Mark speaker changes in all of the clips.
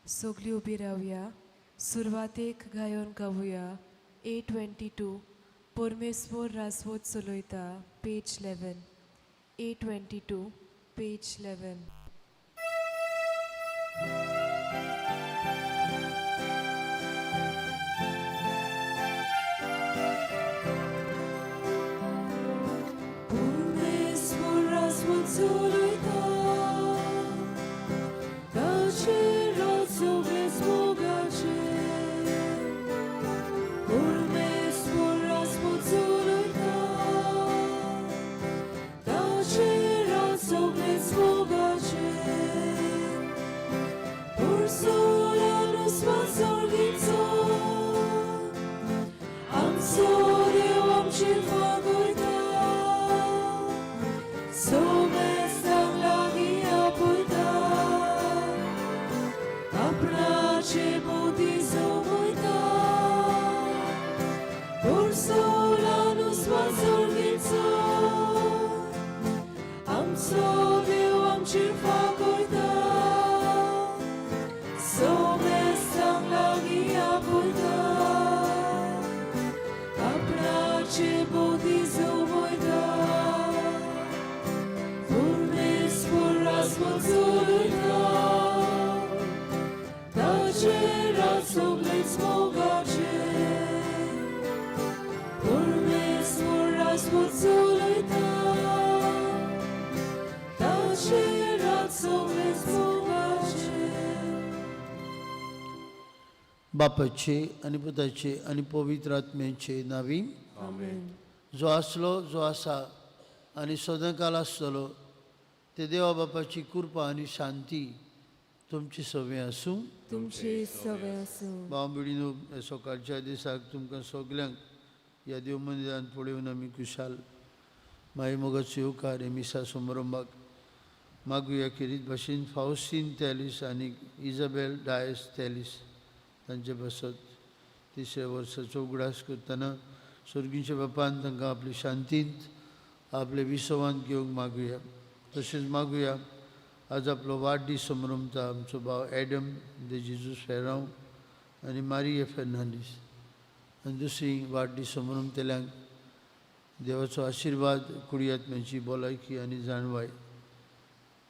Speaker 1: सगळीं उबी रावया. सुरवातेक गायोन गावया A22, परमेश्वर राजवत चलयता, पेज 11. A22, page 11. परमेश्वर राजवत चलयता, ताचें राज सगळें मोगाचें. परमेश्वर राजवत चलयता, ताचें राज सगळें मोगाचें. पुरसोल्यान उस्वास सोर्गीचो, आमचो देव आमचेर फागयता. सोमेस्तांक लागीं आपयता, आपणाचे भोंवती जमयता. पुरसोल्यान उस्वास सोर्गीचो, आमचो देव आमचेर फागयता. सोमेस्तांक लागीं आपयता, आपणाचे भोंवती जमयता. परमेश्वर राजवत चलयता, ताचें राज सगळेंच मोगाचें. परमेश्वर राजवत चलयता, ताचें राज सगळेंच मोगाचें.
Speaker 2: बापाचे आनी पुताचे आनी पवित्र आत्म्याचे नांवी.
Speaker 1: आमेन.
Speaker 2: जो आसलो, जो आसा आनी सदांकाल आसतलो ते देवा बापाची कृपा आनी शांती तुमची सवे आसूं.
Speaker 1: तुमचे सवे आसूं.
Speaker 2: भाव भयणीनो, ह्या सकाळच्या दिसाक तुमकां सगल्यांक ह्या देव मंदिरांत पळोवन आमी खुशाल. माई मोगाचो येवकार हे मिसा समारंभाक मागुया. खेरीत भाशेन फावस्टीन तेलिस आनी इजाबेल डायस तेलिस तांचे पासत तिसऱ्या वर्साचो उगडास करतना सर्गीच्या बापान तांकां आपले शांतींत आपले विसवांत घेवंक मागुया. तशेंच मागुया, आज आपलो वाडदीस समरंभता आमचो भाव एडम दे जेजूस फेरांव आनी मारिया फेर्नांडीस आनी दुसरी वाडदीस समरंभतल्यांक देवाचो आशिर्वाद, कुडियात्म्याची भलायकी आनी जाणवाय.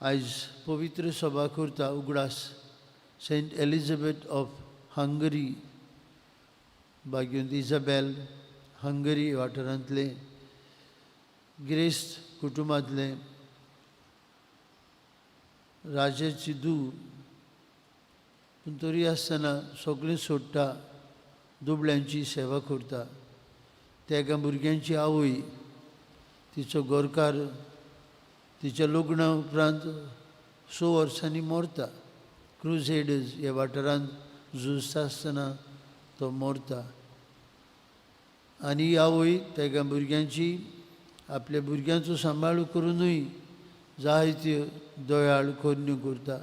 Speaker 2: आयज पवित्र सभा करता उगडास सेंट एलिझाबेथ ऑफ हंगरी, भाग्यवंत इजाबेल, हंगरी वाठारांतले गिरेस्त कुटुंबांतले राजाची धूव, पूण तरी आसतना सगळें सोडटा, दुबळ्यांची सेवा करता. तेगा भुरग्यांची आवय. तिचो गोरकार तिच्या लग्ना उपरांत 6 वर्सांनी मरता. क्रुझेडर्स ह्या वाठारांत झुजता आसतना तो मरता आनी ही आवय तेगा भुरग्यांची, आपल्या भुरग्यांचो सांबाळ करुनूय जायत्यो दयाळ करण्यो करता,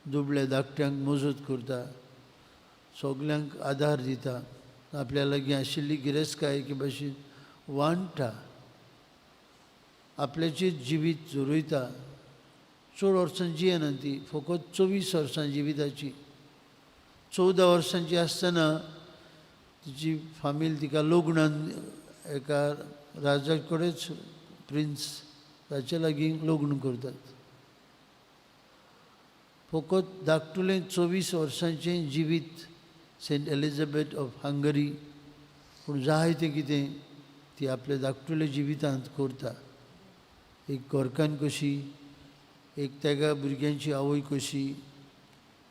Speaker 2: दुबळ्या धाकट्यांक मजत करता, सगल्यांक आदार दिता, आपल्या लागीं आशिल्ली गिरेस्तकाय एके भाशेन वांट्टा, आपल्याचें जिवीत झरयता. चड वर्सां जियेना ती, फकत 24 वर्सां जिविताची. 14 वर्सांची आसतना तिची फामील तिका लग्नान एका राजा कडेच, प्रिन्स ताचे लागीं लग्न करतात. फकत धाकटुलें 24 वर्सांचें जिवीत सेंट एलिझाबेथ ऑफ हंगरी, पूण जायतें कितें ती आपल्या धाकटुल्या जिवितांत करता. एक घरकान्न कशी, एक तेगा भुरग्यांची आवय कशी,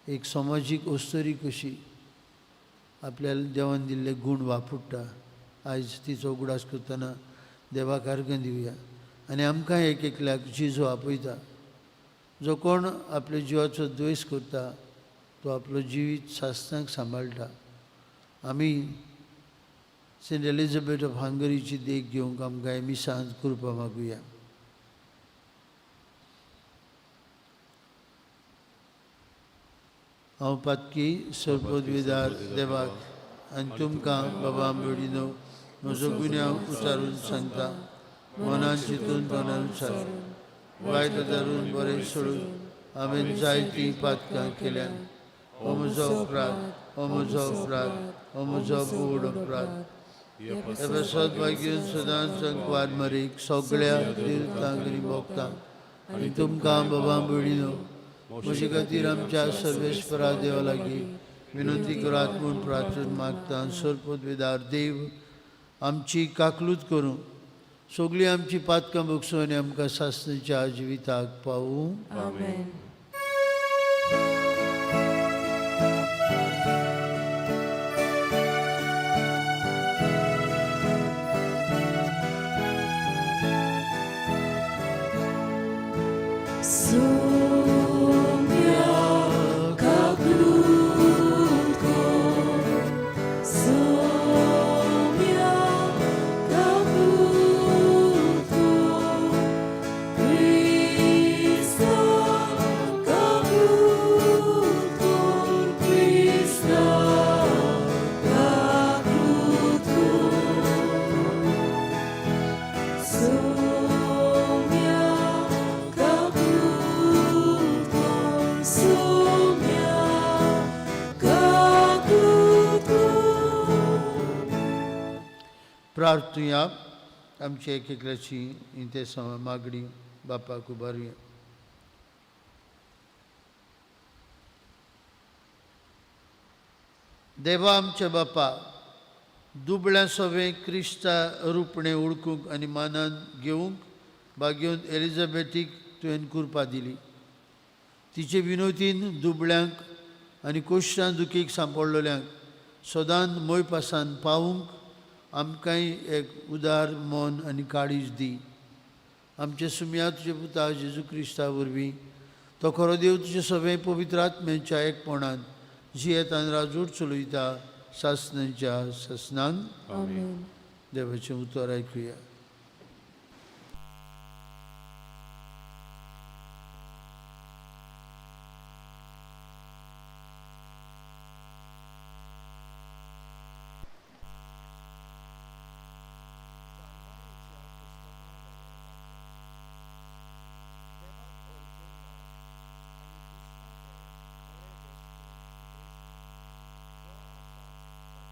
Speaker 2: एक समाजीक अस्तरी कशी आपल्या देवान दिल्ले गूण वापरता. आयज तिचो उगडास करतना देवाक अर्घां दिवया आनी आमकां एक एकल्याक जिजो आपयता. जो कोण आपल्या जिवाचो द्वेश करता तो आपलो जिवीत सासणाक सांबाळटा. आमी सेंट एलिझाबेथ ऑफ हंगरीची देख घेवंक आमकां मिसांत कृपा मागुया. हांव पातकी सर्वपदवीदार देवाक आनी तुमकां बाबा भयणीनो म्हजो गुन्यांव उचारून सांगता. मनान चिंतून, तोंडान उच्चारून, वायट धरून बरें सोडून हांवें जायतीं पातकां केल्यात. हो म्हजो अपराध, हो म्हजो अपराध, हो म्हजो व्हड अपराध. हे पासत भाग्यून सदांच संकवार मरीक सगळ्या देवतांक आनी भोगतांक आनी तुमकां बाबा भयणीनो म्हजे खातीर आमच्या सर्वेस्परा देवा लागीं विनंती करात म्हूण प्रार्थना मागता. सरपदवेदार देव आमची काकलूत करूं, सगळीं आमची पातकां भोगसूं आनी आमकां सासणेच्या जिविताक पावूं.
Speaker 1: आमेन. Sumia kaklutko, sumia kaklutko, Krista kaklutko, Krista kaklutko. Sumia kaklutko, sumia kaklutko.
Speaker 2: प्रार्थुया. आमची एक एकल्याची इंतेसांव मागणी बापाक उबारुया. देवा आमच्या बापा, दुबळ्या सवे क्रिस्ता रुपणें उडकूंक आनी मानान घेवंक भाग्योन एलिझाबेथीक तुवें कृपा दिली. तिचे विनोदीन दुबळ्यांक आनी कोश्टां दुखीक सांपडलेल्यांक सदांच मोयपासान पावूंक आमकांय एक उदार मन आनी काळीज दी. आमचे सुमया तुजे पुता जेजू क्रिस्ता वरवीं, तो खरो देव तुजे सगळे पवित्र आत्म्यांच्या एकपणान जियेतान राजूर चलयता सासणाच्या सासनान.
Speaker 1: आमेन.
Speaker 2: देवाचें उतर आयकुया.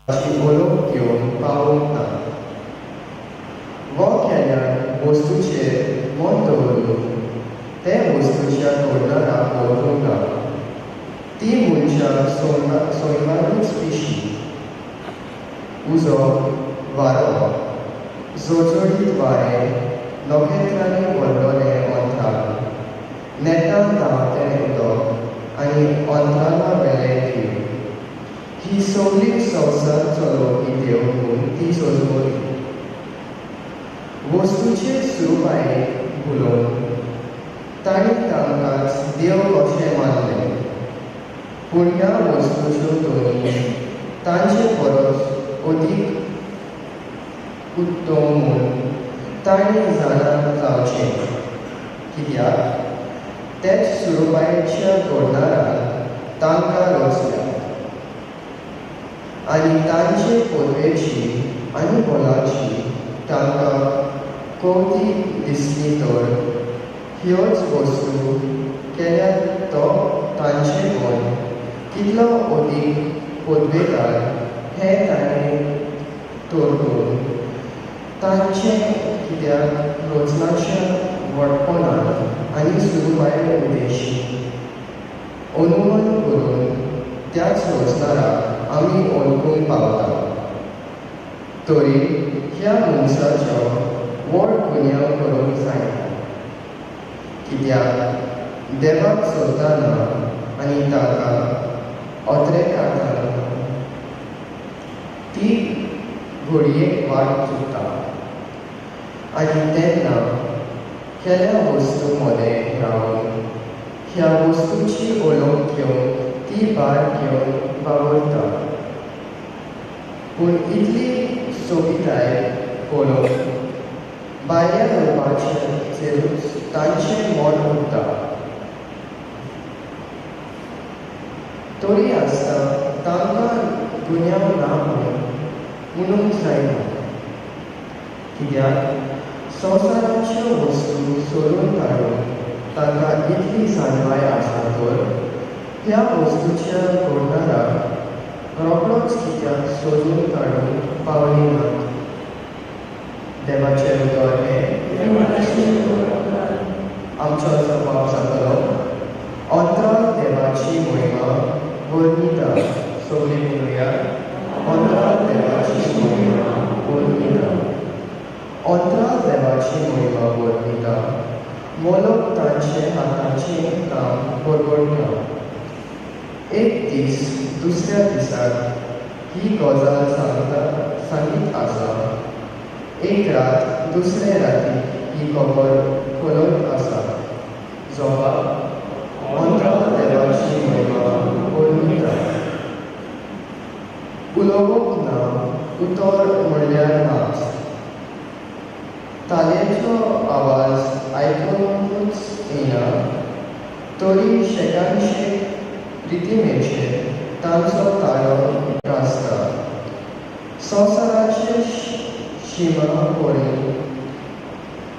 Speaker 3: ताची ओळख घेवन पावूंक ना. वो केल्यान वस्तूचेर मन दवरून ते वस्तूच्या घडणाराक वळखूंक ना. ती मनशां सैमानूच पिशी. उजो, वारो, जोजोडीत वारें, नखेत्रांनी भरलेलें अंतराळ, नेटान धांवतें उदक आनी अंतराळा वेलें देव, ही सगळी संवसार चलोवपी देव म्हूण ती सोजमली. वस्तूचे सुरुपायेक भुलोवन तांणी तांकांच देव कशें मानलें. पूण ह्या वस्तूच्यो धनी तांचे परस अदीक उत्तम म्हूण तांणी जाणा जावचें, कित्याक तेच सुरुपायेच्या घडणारान तांकां रचल्या आनी तांचे पदवेची आनी बलाची तांकां कवती दिसली तर ह्योच वस्तू केल्यार तो तांचें मन कितलो अदीक पदवेदार हें ताणें तोरकून तांचें कित्याक रचनाच्या व्हडपणान आनी सुरुपाये उद्देशी अनुमान करून त्याच रचणाराक आमी वळखूंक पावता. तरी ह्या मनशाचो व्हड गुन्यांव करूंक जायना, कित्याक देवाक सोदतना आनी ताका अत्रेकातना ती घडयेक वाट चुकता आनी तेन्ना केल्या वस्तू मदें रावन ह्या वस्तूची ओळख घेवन ती भार घेवन वावुरता. पूण इतली सोबिताय पळोवन भायल्या रुपाचेरूच तांचें मन उरता. तरी आसतना तांकां गुन्यांव ना म्हूण म्हणूंक जायना, कित्याक संवसाराच्यो वस्तू सोडून काडून तांकां इतली जाणवाय आसा तर ह्या वस्तूच्या घडणाराक रोखडोच कित्याक सोदून काडूंक पावली नात. देवाचें उतर हें आमचो जबाब जातलो. अंतराळ देवाची मोहिमा वर्णिता. सगळीं म्हणुया, अंतराळ देवाची मोहिमा वर्णिता. अंतराळ देवाची मोहिमा वर्णिता, मोलोक तांचे हाताचें काम परगटता. एक दीस दुसऱ्या दिसाक ही गजाल सांगता सांगीत आसा, एक रात दुसरे राती ही खबर फुलत आसा. जबाब अंतराळ देवाची मोहिमा वर्णिता. उलोवप ना उतर म्हणल्यार नाच. तालयेचो आवाज आयकूंकच येना तरी शेकानशेक रितीमेचे तांचो ताळो गाजता. संवसाराचे शिमा परेन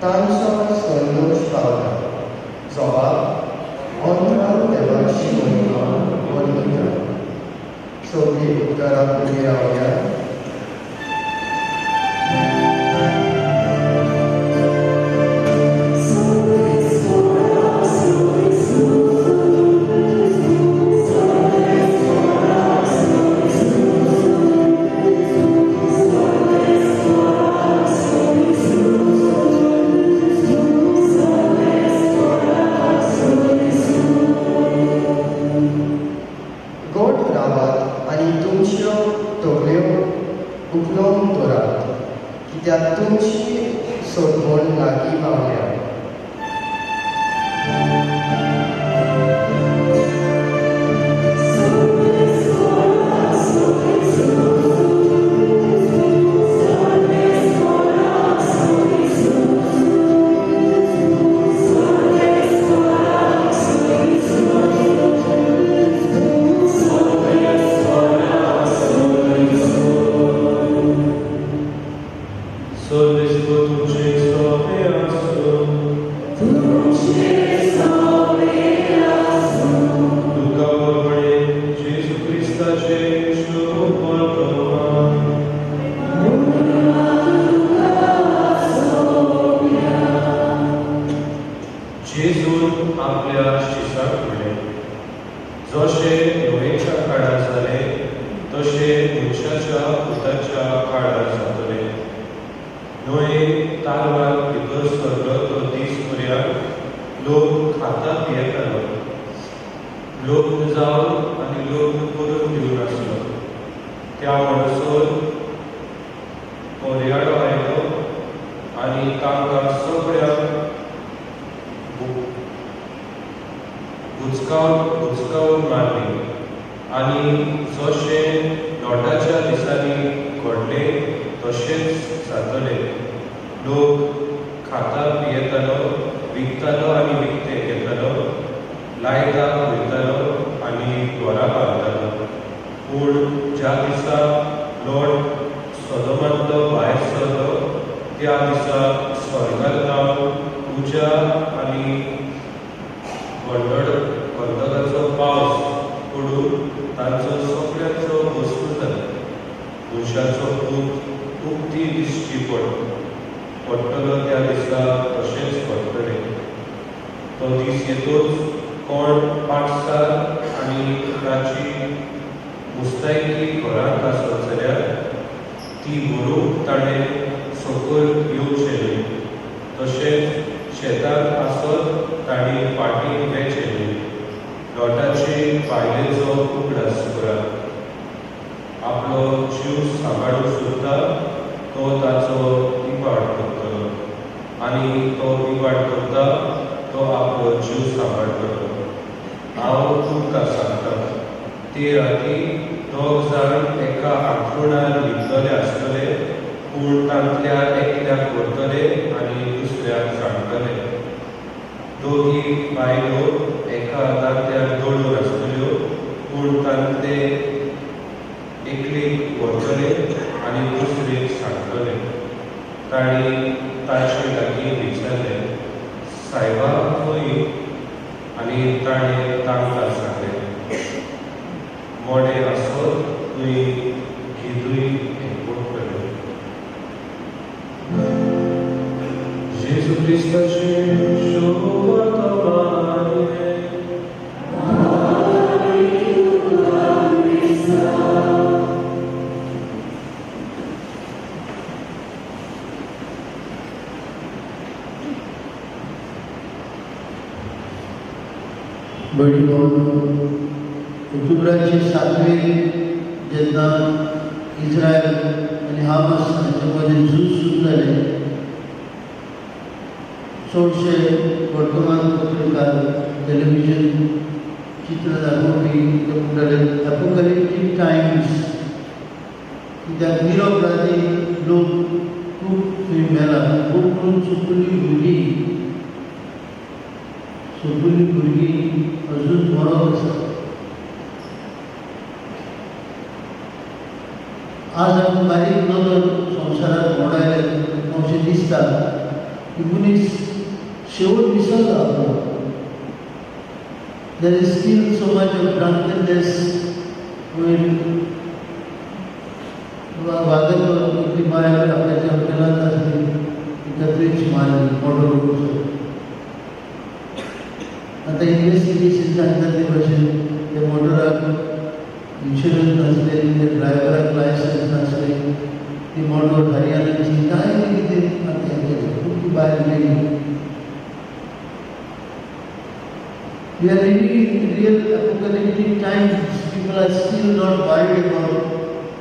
Speaker 3: तांचो संदोश पावता. जबाब अंतराळ देवाची मोहिमा वर्णिता. सगळीं उपकाराक उबीं रावया. गोड रावात आनी तुमच्यो तकल्यो उखलून दवरात, कित्याक तुमची सोडवण लागीं पावल्या.
Speaker 4: Sollisco tuce sopeasu. तुका परमणे जेजू क्रिस्ताचे शुभ वर्तमान. जेजून आपल्या शिसाक म्हणलें, जशें न्हंयेच्या काळार जालें तशें मनशाच्या पुताच्या काळार जातलें. न्हंये तारवार भितर सरलो तो दीस पर्यंत लोक खाता पियेतालो, लग्न जावन आनी लग्न करून दिवन आसलो. त्या म्हणसर कोरयाडो आयलो आनी तांकां सगळ्यांक बुचकावन बुचकावन मारली. आनी जशें लोटाच्या दिसांनी घडलें तशेंच जातलें. लोक खाता पियेतालो, विकतालो आनी विकते घेतालो, लायता वयतालो आनी घरां बांदतालो. पूण ज्या दिसा लोट सदोमांतलो भायर सरलो त्या दिसा स्वर्गार जावन उज्या आनी गंडड गंधकाचो पावस पडून तांचो सगळ्यांचो भस्म जालो. मनशाचो पूत उक्ती दिश्टी पडटलो त्या दिसा तशेंच घडटलें. तो दीस येतोच कोण पाटसार आनी ताची मुस्तायकी घरांत आसत जाल्यार ती व्हरूंक ताणें सकयल येवचें न्हय. तशेंच शेतांत आसत तांणी फाटीं वेचें न्हय. लोटाचे बायलेचो उगडास करात. आपलो जीव सांबाळूंक सोदता तो ताचो इबाड करतलो आनी तो इबाड करता तो आपलो जीव सांबाळटलो. हांव तुमकां सांगता, ते राती दोग जाण एका हांतरुणार न्हिदतले आसतले, पूण तांतल्या एकल्याक व्हरतले आनी दुसऱ्याक सांडटले. दोगी बायलो एका दांत्यार दळून आसतल्यो, पूण तांतले एकलेक व्हरतले आनी दुसरेक सांडटले. तांणी ताचे लागीं विचारलें, सायबा खंय? आनी ताणें तांकां सांगलें, मोडें आसत थंय गिदूय एकवटतले. जेजू क्रिस्ताचें शुभवर्तमान हें.
Speaker 2: भयणी ऑक्टोबराचे 7वे जेन्ना इस्रायल आनी हामास हांचे मदीं झूज सुरू जालें, चडशे वर्तमानपत्रकार, टेलिव्हिजन चित्र दाखोवपी ते म्हणटाले एपोकॅलिप्टीक टायम्स, कित्याक निरपराधी लोक खूब थंय मेला, खूब करून सुपुल्ली भुरगीं, सुपुल्ली भुरगीं अजून मरत आसा. आज आमी बारीक नदर संवसारात भोंवडायले अशें दिसता की मनीस शेवट विसरला आपलो. There is still so much of drunkenness. वयर वागत ती बायल आपल्याच्या हॉटेलांत आसली, तिका थंयच मारली मोटो वचून. आतां इन्वेस्टिगेशन सांगता ते भशेन ते मोटराक इन्शुरन्स नासले, ते ड्रायव्हराक लायसन्स नासलें, ती मोटर हरियाणाची, काय कितें आतां हें केलें, पूण ती बायल गेली. We are living in real apocalyptic times. People are still not worried about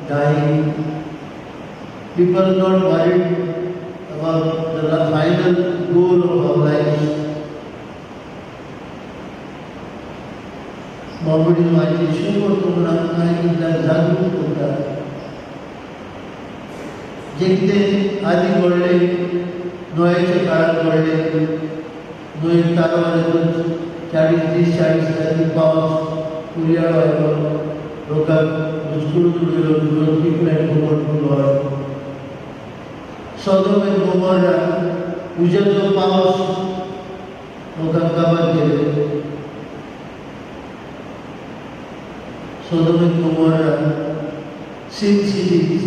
Speaker 2: dying. People are not worried about the final goal of our lives. बाबडी माझी शेवट म्हणून आमकां एकदां जागृत करता. जें कितें आदी घडलें, नोयाच्या काळार घडलें, नोयेक तारवार येतूच 40 दीस 40 राती पावस उर्याळो आयलो, लोकांक बुचकळून उडयलो, people had forgotten God. Sodom and Gomorrah उज्याचो पावस लोकांक काबार केले. Sodom and Gomorrah, sin cities.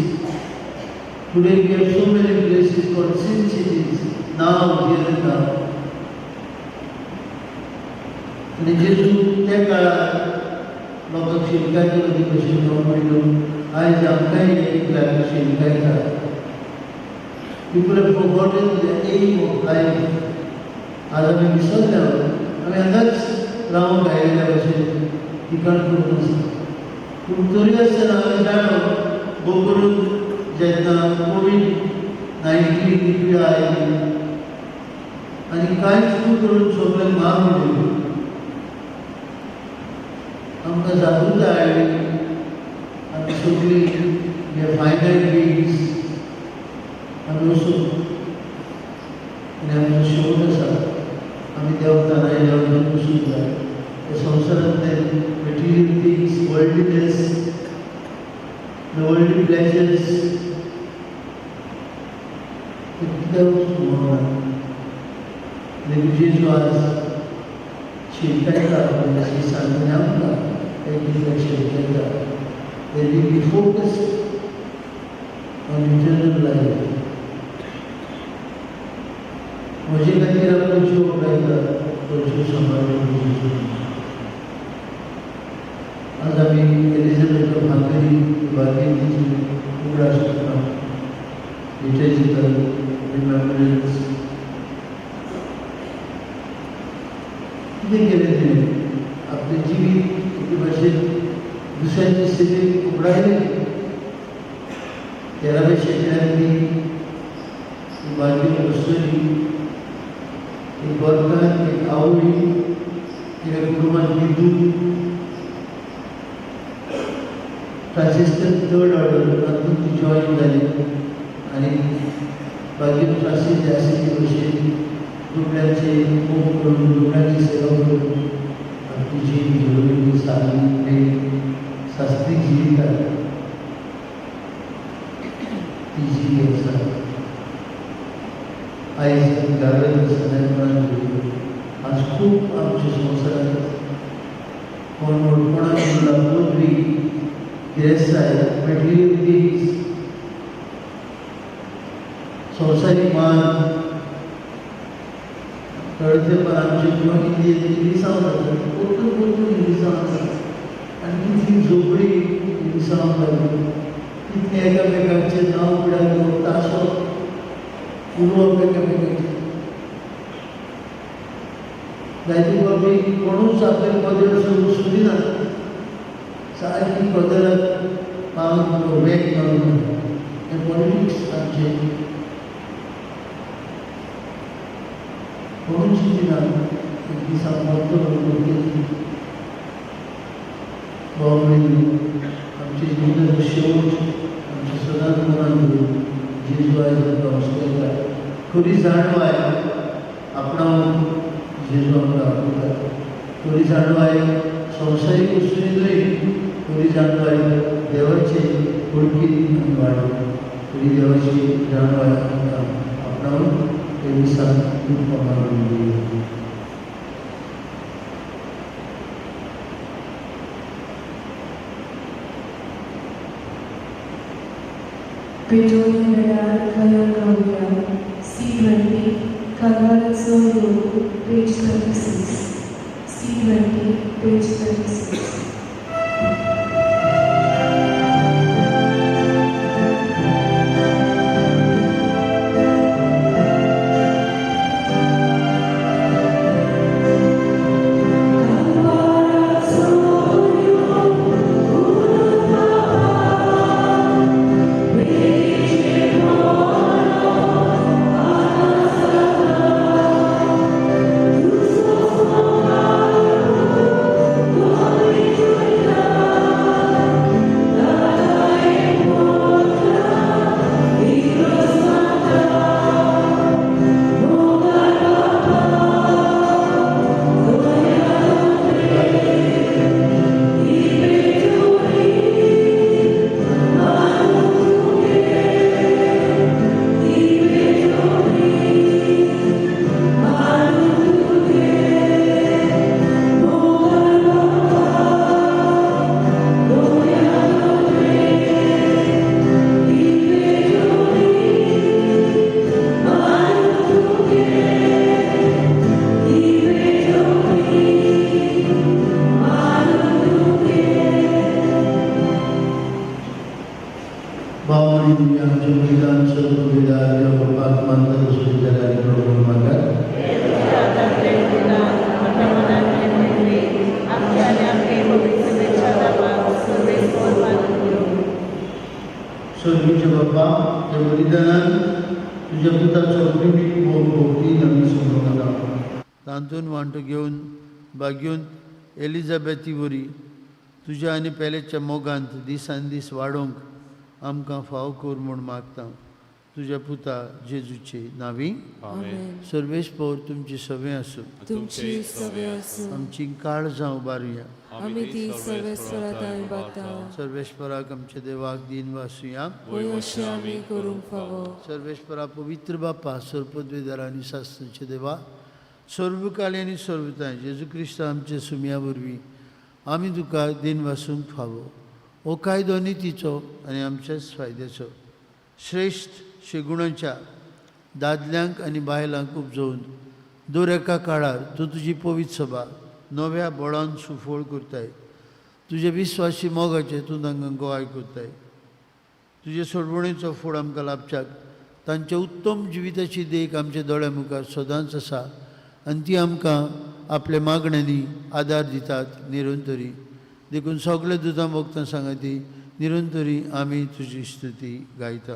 Speaker 2: Today we have so many places called sin cities, now, here and now. आनी जेजू त्या काळार लोकांक शिरकायतलो ती भशेन म्हणलो, आयज आमकांय एकल्याक शिरकायता. People have forgotten the aim of life. आज आमी विसरल्या, आमी हांगाच रावंक आयिल्ल्या भशेन ठिकाण करून आसा. पूण तरी आसतना आमी जाणो, भोव करून जेन्ना कोवीड-19 ही पिडा आयली आनी कांयच न्हू करून सगळें मारून उडयलें, आमकां जागृताय आयली. आमी सगळीं हे फायनायट बिंग्स, आमी वचून आनी आमचो शेवट आसा. आमी देंवता आयल्यार वचूंक जाय. ह्या संवसारांतले material things, worldliness, the worldly pleasures, ते कित्याक वचूंक म्हणून देखून जेजू आज शिरकायता आपल्याशी सांगून आमकां एक कित्याक शिरकायता. That we be focused on eternal life. म्हजे खातीर आपलो जीव वगडायता तो जीव सांबाळून जेजू. आज आमी एलिझाबेथ ऑफ हंगरी बागेची उगडास करता, liturgical remembrance. कितें केलें तिणें? आपलें जिवीत एके भाशेन दुसऱ्यांचे सेवेक उगडायलें. 13व्या शेंकड्यांत ती बाजून बसली, एक गोरकार, एक आवय, तिच्या कुटुंबात हिंदू फ्रांसिस्कन थर्ड ऑर्डर तातूंत ती जॉयन जाली आनी बाकी फ्रांसीस जे आसा ते भशेन दुबळ्यांचे मोग करून, दुबळ्यांची सेवा करून आपली जीण घडोवपी साधली शास्त्रीक जिवितात ती जी आसा. आयज घालत आसतना कोणाक आज खूब आमच्या संवसारांत कोण कोणाक उरला पदवी, गिरेस्ताय, मटेरियल थिंग्स, संवसारीक मान. थोडे तेंपार आमचे किंवा इंडियेन इलिसांव जाता, परतून परतून इलिसांव आसा आनी कितली झोपडी इलिसांव जाली, कितले एकामेकांचें नांव पिड्यार घेवप, तासो उलोवप एकामेकांचें. जायते फावटी कोणूच आपले पदर सोडून सोदिना, सारकी पदराक पांग वेग मारून. हें पॉलिटिक्स आमचें. कोणूच चिंतिना एक दीस हांव मरतलो म्हणून. भाव भयणी, आमच्या जिविताचो शेवट आमच्या सदांच मनान दवरून जेजू आयज आमकां हॉस्टेलाक खरी जाणवाय आपणावन जेजू आमकां आपयता. खरी जाणवाय संवसारीक वस्तूंनी न्हय, खरी जाणवाय देवाचे वळखीन आमी वाडोवप. खरी देवाची जाणवाय आमकां आपणावन ते दिसा खूब मारून दिली.
Speaker 1: पेटोवया वेळार गायन गावया. C 20, कालवाराचो योग, page 36. C 20, page 36.
Speaker 2: भाव आनी आमच्या बलिदान सर्व देव बापाक मानता तसो जाल्यार प्रभू मागात. सर्वीच्या बाप्पा, त्या बलिदानान तुज्या पुताचो प्रेमीक मोग भोवतीन आमी समजता. तातूंत वांटो घेवन भाग्योन एलिझाबेथी वरी तुज्या आनी पेलेच्या मोगांत दिसान दीस वाडोवंक आमकां फाव कर म्हूण मागता, तुज्या पुता जेजूचे नांवी.
Speaker 1: आमेन.
Speaker 2: सर्वेस्पोर तुमची सवे आसूं.
Speaker 1: तुमची सवे आसूं.
Speaker 2: आमची काळजां उबारुया.
Speaker 1: आमी ती सर्वेस्वरात उबारता.
Speaker 2: सर्वेस्पराक आमच्या देवाक दीन वासुया.
Speaker 1: वय अशें आमी करूंक फावो.
Speaker 2: सर्वेस्परा, पवित्र बापा, सर्पद्वेदार आनी शास्त्राचे देवा, सर्वकाली आनी सर्वताय जेजू क्रिस्त आमचे सुमया वरवीं आमी तुका दीन वासूंक फावो. हो कायदो नितीचो आनी आमच्याच फायद्याचो. श्रेश्ठ शेगुणाच्या दादल्यांक आनी बायलांक उपजोवन दर एका काळार तूं तुजी पवित्र सभा नव्या बळान सुफळ करताय. तुजे विस्वासी मोगाचे तूं तांकां गोवाय करताय. तुजे सोडवणेचो फूड आमकां लाभच्याक तांच्या उत्तम जिविताची देख आमच्या दोळ्या मुखार सदांच आसा आनी ती आमकां आपल्या मागण्यांनी आदार दितात निरंतरी. देखून सगळे दुतां भोगतां सांगा ती निरंतरी आमी तुजी स्तुती गायता.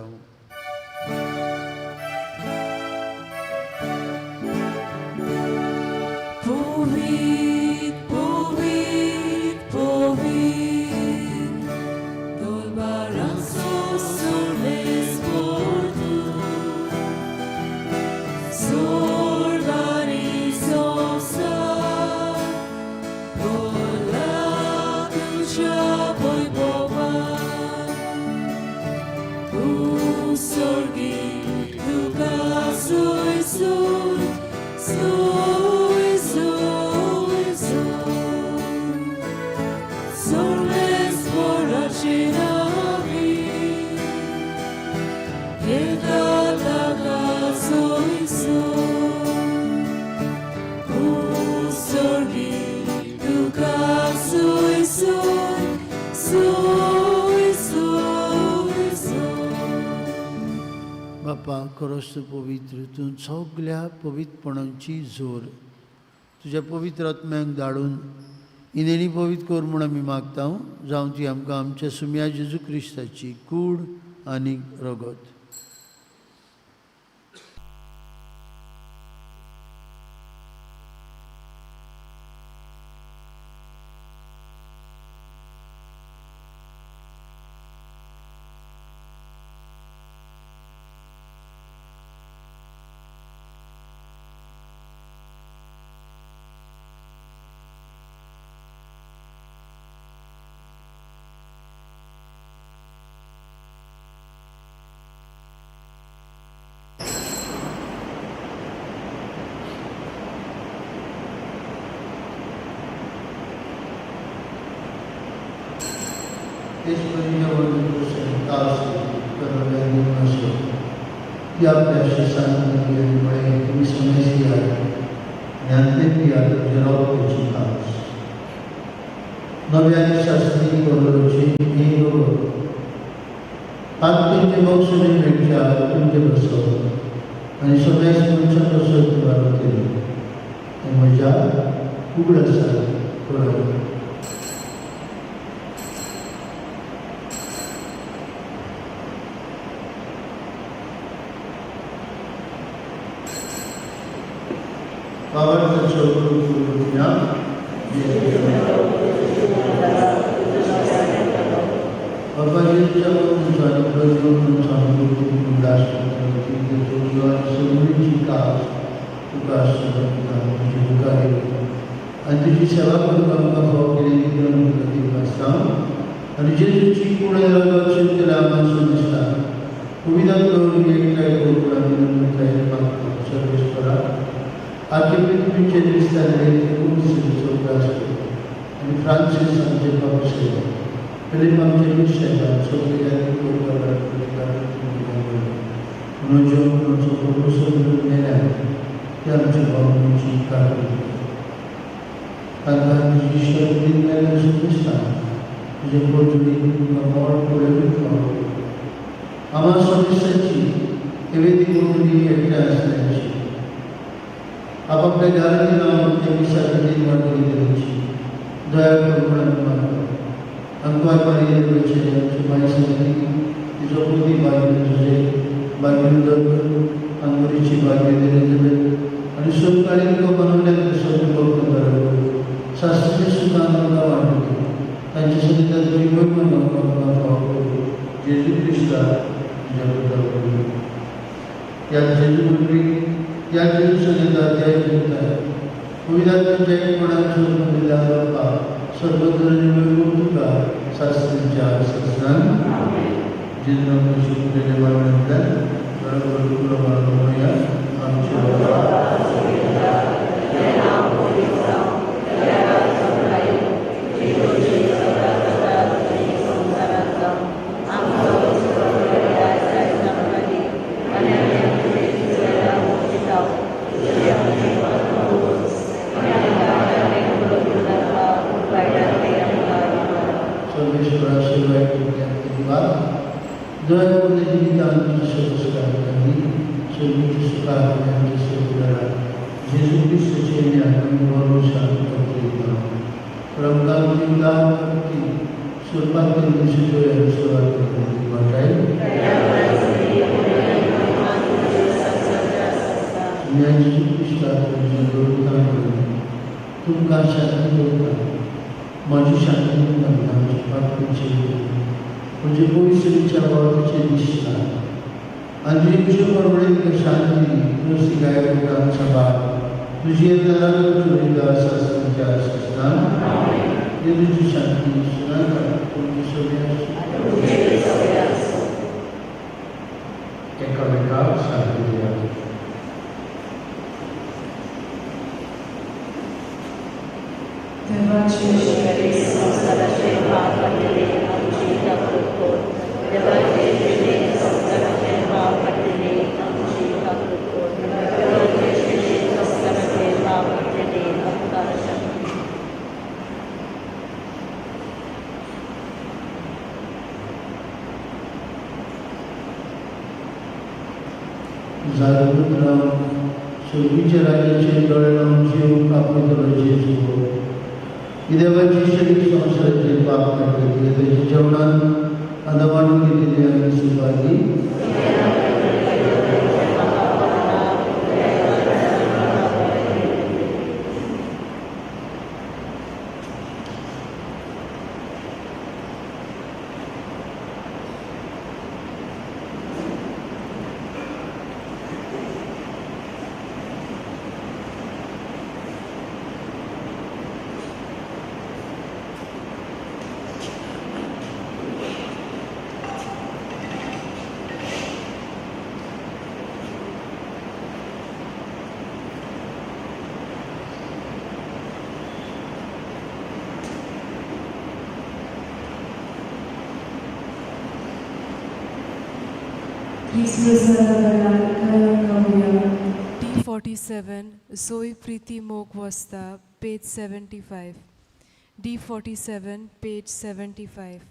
Speaker 1: Povit, povit, povit, Dolbaranzo survesportu, Sorganizosa, Vola tuja voi bova, येता ताका सोयसोय उसर्गी तुका सोयसोय सोय सोय सोय.
Speaker 2: बापा खरोच तूं पवित्र, तूं सगल्या पवित्रपणाची जोर. तुज्या पवित्र आत्म्यांक धाडून इनेणी पवित्र कर म्हूण आमी मागता. जावं ती आमकां आमच्या सुम्या जेजू क्रिस्ताची कूड आनी रगत. तेच परी असो ती आपल्या शिसांनी आणि म्हळें, तुमी समेस्त ज्ञानते पिया, तुमचे रोगची कास नव्या आनी शास्त्री करोची ही रोग. हात तुमचे बक्षणे मेळच्या तुमचे बसो आनी समेस्त मनशां कसो तुका केली हें म्हज्या उगडासा कळय. बाबांचा बाबाजीच्या तुका आनी तुजी सेवा करूंक आमकां फावो केली आसता आनी जेजूची कोण आमकां दिसता उमेदान करून एकठांय करून आमी नम्रतायेन मागता. सर्वेस्परा, आजचे पृथ्वीचेर दिसताले उगास आनी फ्रांसीस आमचे बाबू साहेब, फिलीप आमचे लूस साहेबान सगळे म्हणून मेल्यार ते आमचे बाबूची कारकीर्द तांकां तुजी शक्ती मेळ्ळ्या दिसता तुजे पोजडी तुमकां मोड पळोवंक फावो. आम्हा सदस्यांची एवेदी कोंकणी एकठांय आसल्याची आपापल्या घरांनी रावन त्या मिसाची वांटणी करची दया करून आमी मागता. अंकवार मारियेचे आमचे माय समिती, तिचो पती बाय तुजे बाय अंगुरीची बाय एलिझाबेथ आनी सोदकाळी तुका बनवल्या सगळें बरोबर शास्त्रीय सुखान आमकां वांटली तांचे सगितां तुजी वयर आमकां फावो करूं. जेजू क्रिस्ता तुज्या बद्दल ह्या जेजू वरवीं ह्या जेजू सगिता त्या जेजूताय पवित्र एकपणान सोदून दिल्या बापा सर्वत्र तुका शास्त्रीच्या शास्त्रान जेजू आमकां शिकलेले बाळांतल्यान बरोबर तुला बाळगूया. आमच्या दया करून जिवितान तुजी संस्कार सर्वीची सुखां आमचे सेवकरा जेजू क्रिस्ताचे आमी भरोसा करता. रमदान जिवितान स्वरूपात सेवा वाटाय जेजू क्रिस्ता तुमकां शांती दवरता, म्हजी शांती तुमकां दिता. आमची पापणीची म्हणजे पवित्रच्या बाबतीचे दिसता आनी तुजी कुशल परवडे शांती तुळसी गाय सभा तुजी शास्त्रान तुजी शांती तुमची सगळी
Speaker 3: एकामेकाक शांती दियात.
Speaker 1: देवाचे
Speaker 5: संवसाराचे पाप पडटले आमची जागृत कर. देवाचे संवसाराचे पाप पडटले.
Speaker 2: जागृत रावन सर्गीच्या राज्याचे दोळे लावन जीव आपयतलो जेजू ही देवाची शरीर संवसाराचे पाप काडटली ताच्या जेवणान आतां वांटून घेतिल्ली आमी Subhagi.
Speaker 1: D 47, Zoe Preeti Mog Wasta, page 75. D 47, page 75.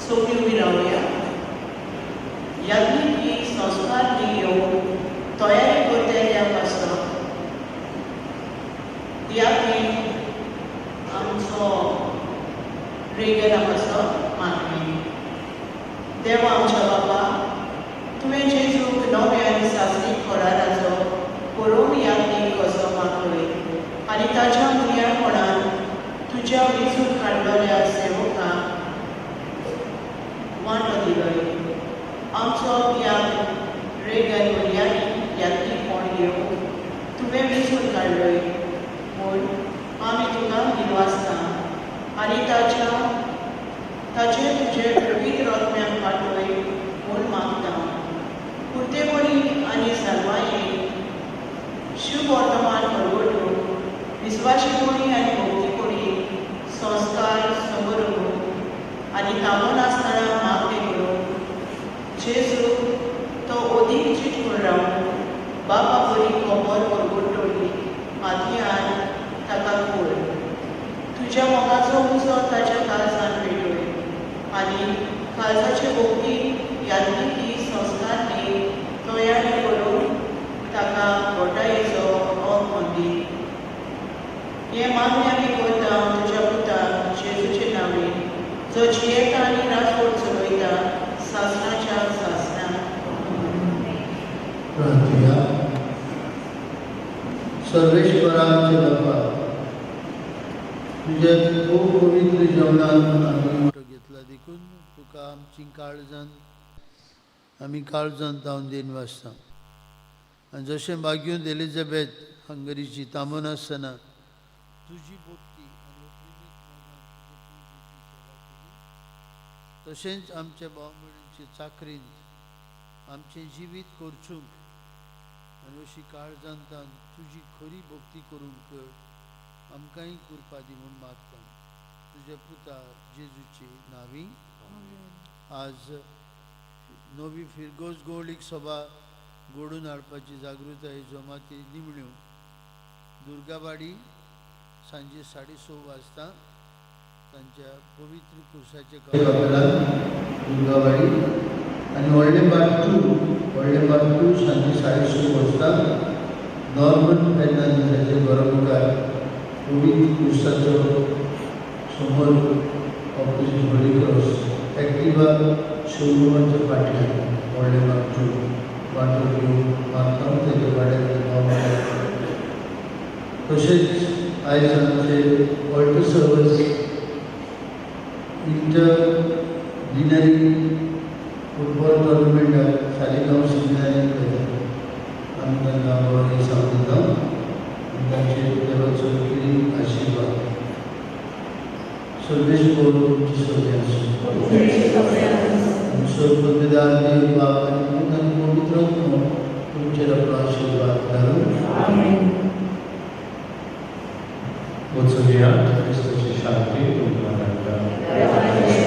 Speaker 6: सोपी उबी रावया. याज्ञिकी संस्कार येवन तयारी करतल्या पासत याज्ञीक आमचो रेगना पासत मागणी. देवा आमच्या बापा, तुवें जेजूक नव्या आनी सासणीक कराराचो परोम याज्ञीक कसो मागलोय आनी ताच्या मुनियापणान तुज्या वेंचून काडलेल्या सेवकांक वांटो दिलोय. आमचो याद रेगन मुनियानी याज्ञीकपण घेवंक तुवें वेंचून काडलोय म्हूण आमी तुका दिनवासता आनी ताचे तुजे पवित्र आत्म्याक पाठय म्हूण मागता. पुर्तेपणी आनी जाणवायेन शुभ वर्तमान परगटूंक विस्वाशीपणी आनी भक्तीपणी संस्कार समरूंक आनी थांबनासतना मागणें करूंक जेजू तो अदीक चिटकून रावून बापा बरी खबर परगटतली मातयेन ताका कोर. तुज्या मोगाचो उजो ताच्या काळजान पेटय आनी काळजाचे भोवती याज्ञिकी संस्कारनी तयारी करून ताका घोटायेचो अंग दी. हें मागणें आमी करता तुज्या पुता जेजूचे नांवे, जो जियेता आनी राजवट चलयता सासणाच्या सासणाक.
Speaker 2: प्रार्थुया. सर्वेश्वरा आमचे बापा, तुझ्या खूब पवित्र जेवणान आमी वांटो घेतला. देखून तुका आमची काळजान आमी काळजान तावन देन वाचता. आनी जशें बाग्यून एलिझाबेथ हंगरीची तांबून आसतना तुजी भक्ती आनी अप्रिमीत मोगान तुजे कुळदेवीची सेवा केली, तशेंच आमच्या भाव भयणींचे चाकरींत आमचें जिवीत करचूंक आनी अशी काळजांतान तुजी खरी भक्ती करूंक आमकांय कृपा दी म्हूण मागता तुज्या पुता जेजूची नांवी. आज नवी फिरगोज गौळीक सभा घडोवन हाडपाची जागृताय जमाती निमण्यो दुर्गावाडी सांजे 6:30 वाजता तांच्या पवित्र कुर्साच्या कपेलांत दुर्गावाडी आनी व्हडलें बाटू, व्हडलें बाटू सांजे 6:30 वाजता नॉर्मन फेर्नांदीसाच्या घरा मुखार पवित्र कुर्साचो समोर, ऑपोजीट होली क्रॉस, एक्टिवा शोरुमाच्या फाटल्यान व्हडलें बाटू वाटो घेवन बांदकाम तेच्या फाटल्यान. तशेंच आयज आमचे altar service inter deanery football टुर्नामेंटाक Saligao सिमिनारीन करता. आमी तांकां बरें सांगता आनी तांचेर देवाचो किरी आशिर्वाद. सर्वेस्पर तुमचे सगळे आसूं. सर्वपिता देव बाप आनी पूत आनी पवित्र आत्मो तुमचेर आपलो आशिर्वाद घालूं.
Speaker 4: वचुया. क्रिस्ताची शांती तुमकां धाडटा.